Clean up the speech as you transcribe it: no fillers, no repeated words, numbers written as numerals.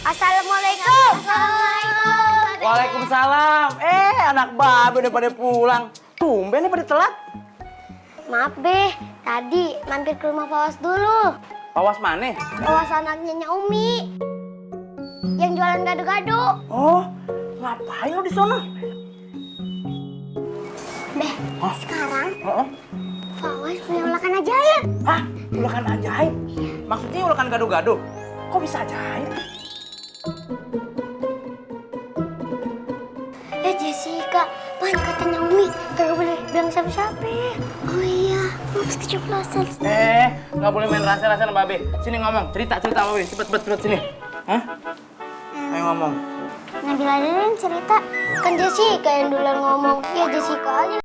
Assalamualaikum. Waalaikumsalam. Anak babe udah pada pulang. Tumben nih pada telat. Maaf Be, tadi mampir ke rumah Fawas dulu. Awas mana? Fawas anaknya Nya Umi yang jualan gado-gado. Oh, ngapain lo di sono? Be, sekarang Oh, Fawas punya ulakan ajaib. hah? Ulakan ajaib? Maksudnya ulakan gado-gado? Kok bisa ajaib? Ya Jessica, pan katanya Umi gak boleh bilang siapa-siapa. Oh iya, Maps keceplosan. Nggak boleh main rasa-rasa sama Babe. Sini ngomong, cerita Babe. Cepet sini. Hah? Ayo ngomong. Nabila dulu yang cerita. Kan Jessica yang duluan ngomong. Ya Jessica aja.